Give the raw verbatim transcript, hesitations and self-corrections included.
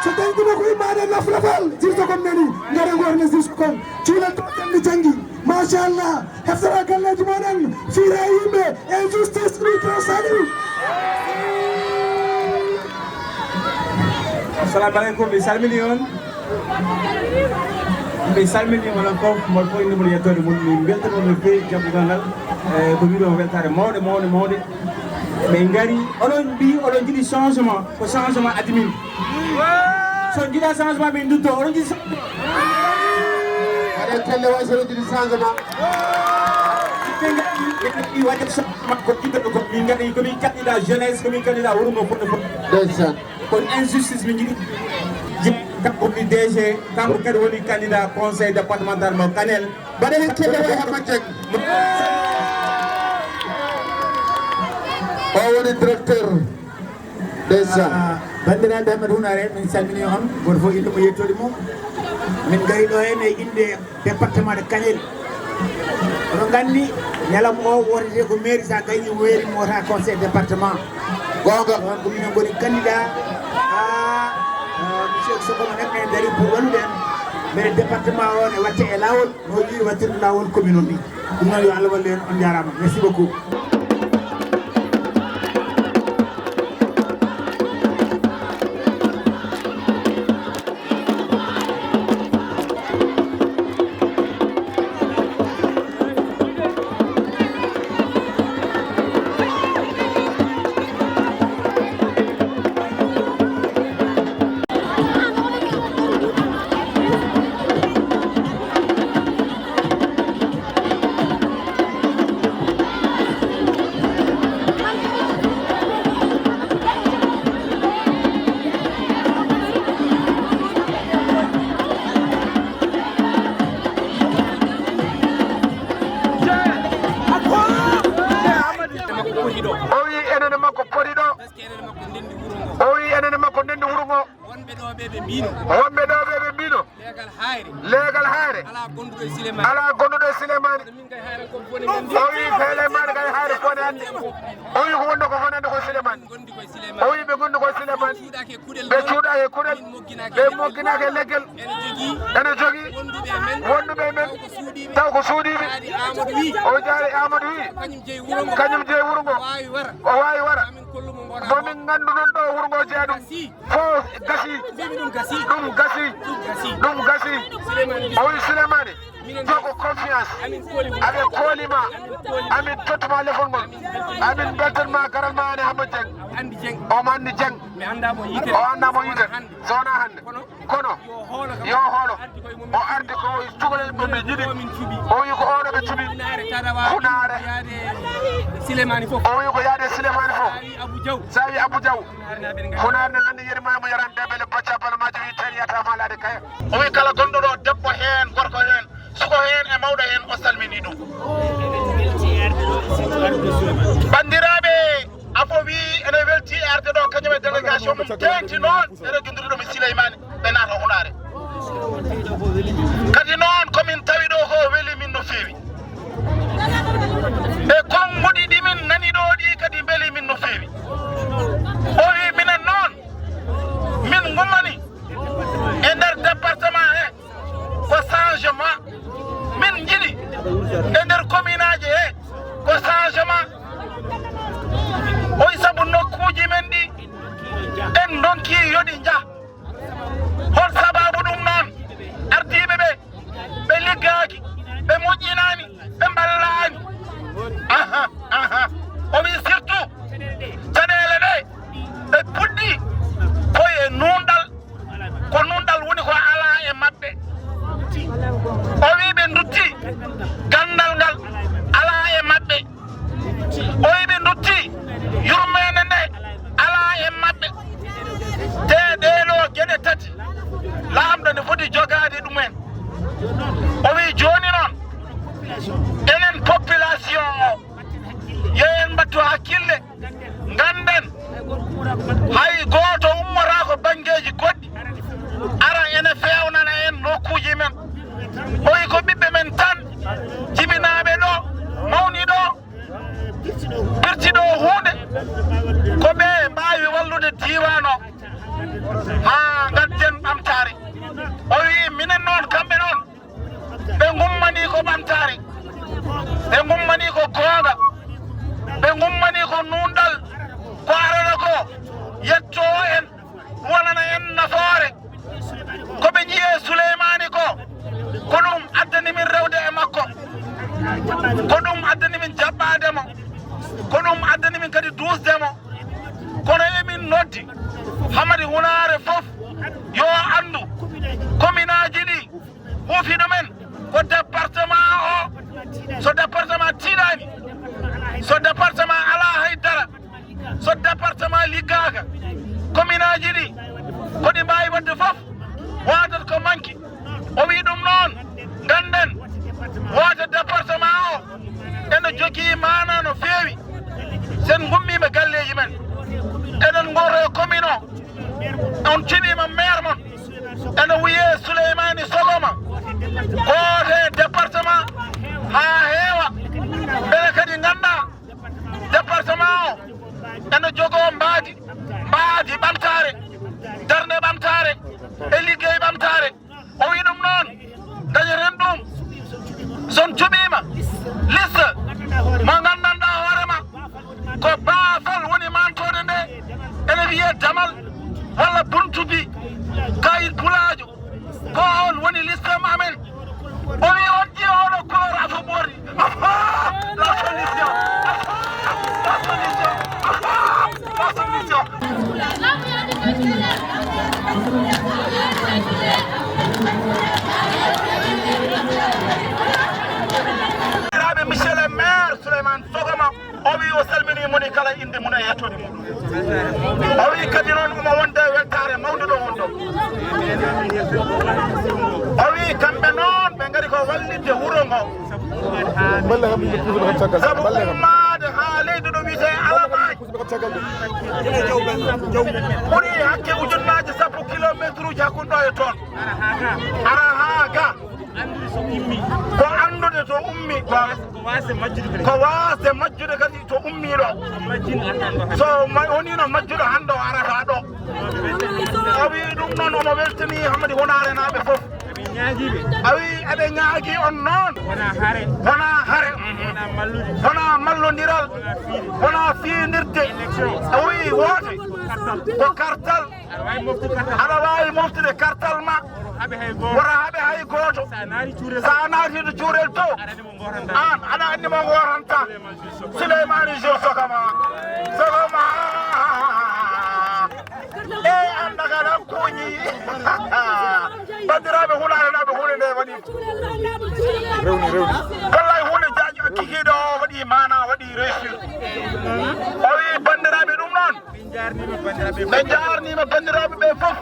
So tawi ɗum ko imaade laflafal, jirto kon nani, ngara ngorne jirto kon. Cuulal to janngi janngi. Machallah. Heftata galleeji mon en, fiira e yimɓe, injustice, ɗum ko saɗi. Assalamu alaikum, mi salmini on. Mi salmini onon fof, mo fof inde mum e yettoode mum. Min mbeltanii on no feewi jaggugal ngal. Eh, ko wiide on weltaare mawɗe, mawɗe, mawɗe. Min ngari, oɗon mbi oɗon njiɗi changement, ko changement addi min. So njiɗa changement, min ndutto, oɗon njiɗi changement. Waɗe kelle way so njiɗi changement. Min ngari, min ngari waɗde changement ko jiɗɗo ko. Min ngari ko min candidat jeunesse, ko min candidat wuro ngo fof, fof. Ndeysaan. Ko injustice min njiɗi. Kanko woni D G, kanko kadi woni candidat conseil départemental mo Kanel. Mbaɗen kelle way Hammat Dieng. O woni directeur des arts. Ah, banndiraaɓe Ahmed Hunaare, min calmini on, gooto fof inde mum e yettoode mum. Min ngari ɗo heen e innde département de Kanel. Oɗon nganndi, ñalawma o wootete ko mairie, so a gañii mairie, moota conseil département. Goonga. Ɗon ko minen ngoni candidat. Ah, ah, monsieur Sokhona nag en darii pour wallude en. Mbele département o ne watte e laawol, no yiɗi wattirde laawol commune on ni. Ɗum noon yo Allah wallu en, on njaaraama. Merci beaucoup. O wi enen e makko poti ɗo. O wi enen e makko ndenndi wuro ngo. Wonɓe ɗo ɓe ɓe mbino. Wonɓe ɗo ɓe ɓe mbino. Leegal hayre. Leegal hayre. Alaa gonduɗo e Silemani. Alaa gonduɗo e Silemani. Kono min kay hayre ko bone nganndi. O wi Silemani kay hayre bone anndi. O wi ko wonno ko bonande ko Silemani. Min ngondi ko e Silemani. O wi ɓe ngondi ko e Silemani. Cuuɗaaki e kuɗel. Ɓe cuuɗaaki e kuɗel. Min mogginaaki e leggel. Ɓe mogginaaki e leggel. Ene jogii. Ene jogii. Wonduɓe e men. Wonduɓe e men. Taw ko suuɗiiɓe. Taw ko suuɗiiɓe. Jaari Amadou wi. O jaari Amadou wi. Kañum jeyi wuro ngo. Kañum jeyi wuro ngo. O waawi wara. O waawi wara. Amin kollu mo ngona. Mo min nganndu noon ɗo wuro ngo jeyaa ɗum. Gasi. Fof gasi. Mbimi ɗum gasi. Ɗum gasi. Ɗum gasi. Ɗum gasi. Silemani. O wi Silemani. Minen jogo confiance. Amin kooli ma. Amin kooli ma. Amin kooli ma. Amin tottuma lefol ngol. Amin mbeltanii ma. Amin mbeltan ma garal ma ane Hamma Dieng. Anndi Dieng. Omo anndi Dieng. Mi anndaa mo yitere. O anndaa mo yitere. Wonaa hannde. So wonaa hannde. Kono. Kono. Yo hoolo kam. Yo hoolo. Ardi koye mum. O ardi ko cukalel mum ɓe njiɗi. Ko min cuɓi. O wi ko oɗo ɓe cuɓi. Hunaare Tarawa. Hunaare. Yaade Silemani fof. O wi ko yaade Silemani fof. Sa wi Abou Diaw. Sa wi Abou Diaw. Hunaare ne nganndi yeri ma mo yarande bele bacca bala ma jogi teriya ta ma laade kaya. O wi kala gonɗo ɗo, debbo heen, gorko heen, suko heen e mawɗo heen, o salmini ɗum. Banndiraaɓe, Afo wi ene welti e arde ɗo, kañum e délégation mum, teeŋti noon e rejondiri ɗum e Sileymani, ɓe naata Hunaare. Kadi noon, ko min tawi ɗo ko weli min no feewi. E konnguɗi ɗi min nani ɗo ɗi kadi mbeli min no feewi. O wi minen noon, min ngummani e nder département he ko changement. Min njiɗi e nder commune aji he ko changement. O wi sabu nokkuuji men ɗi en ndonki yo ɗi njah. Hol sababu ɗum noon? Ardiiɓe ɓe, ɓe liggaaki, ɓe moƴƴinaani, ɓe mballaani. Aha, aha. O wi surtout caɗeele ɗe, ɓe puɗɗi ko e nuunɗal, ko nuunɗal woni ko alaa e maɓɓe. O wi ɓe ndutti ganndal ngal alaa e maɓɓe. O wi ɓe ndutti yurmeende nde alaa e maɓɓe. Te ɗee haa ngadden ɓamtaare. O wi'i minen noon, kamɓe noon, ɓe ngummanii ko ɓamtaare, ɓe ngummanii ko goonga, ɓe ngummanii ko nuunɗal, ko arata ko yettoo en, wonana en nafoore. Ko ɓe njiyi e Suleymaani ko, ko ɗum addani min rewde e makko, ko ɗum addani min jaɓɓaade mo, ko ɗum addani min kadi duusde mo. Kono emin noddi Hamadi Hunaare fof yo anndu kominaaji ɗi, huufi ɗumen ko département o. So département tiiɗaani, so département alaa hay dara, so département liggaaka, kominaaji ɗi ko ɗi mbaawi waɗde fof, waadat ko manki. O wi'i ɗum noon, ngannden woote département o ene jogii maanaa no feewi. Sen ngummiima galleeji men, eɗen ngooto e commune o, on cuɓiima maire mon, ene wiyee Suleymaani Sogoma, gooto e département haa heewa. Mbele kadi nganndaa département o ene jogoo mbaadi, mbaadi ɓamtaare, darnde ɓamtaare e liggey ɓamtaare. O wi'i ɗum noon, dañeten ɗum so on cuɓiima liste mo nganndanɗaa hoore ma ko baafal woni maantoode nde, ene wiyee damal walla buntu bi, kayit pulaajo, ko oon woni liste amen. O wi'i on ƴeew oɗo couleur afo ɓorni. La solution. La solution. La solution. Monsieur le maire Souleymane Sogoma, o wi'i o salminii moni kala innde mum e yettoode mum. O wi'i kadi noon omo wonde e weltaare mawnde ɗo won ɗo. O wi'i kamɓe noon ɓe ngari ko wallitde wuro ngo. Balle kam, ɓe puusata kam caggal. Sabu balle kam. Ummaade haa leydi ɗo wiyetee Alamaay. Puusata kam caggal ɗum. Ɓuri hakke ujunnaaje sappo kilomeetruuji hakkunde ɗo e toon. Ara haa ga. Ko anndude to ummi. Ko waasde majjude kadi. Ko waasde majjude kadi to ummi ɗo. So ma-, woniino majjuɗo hannde o arata ɗo. A wi'i ɗum noon, omo weltanii Hamadi Hunaare naaɓe fof. A wi'i eɓe ñaagii on noon. Wonaa hare. Wonaa hare. Wonaa mallude. Wonaa mallondiral. Wonaa fiindirde. A wi'i woote. Ko kartal. Aɗa waawi moftude kartal ma. Wota haɓe hay gooto. Sa naati to cuurel to, aan aɗa anndi mo ngootanta. Souleymane Jules Sogoma. Sogoma. E an daga nan kuñi. Banndiraaɓe Hulaanaaɓe, huunde nde waɗi. Rewni, rewni. Wallaay huunde jaaji kikiiɗo o waɗi maana, waɗi réussir. O wi'i banndiraaɓe ɗum noon. Ɓe njaarniima banndiraaɓe ɓe fof.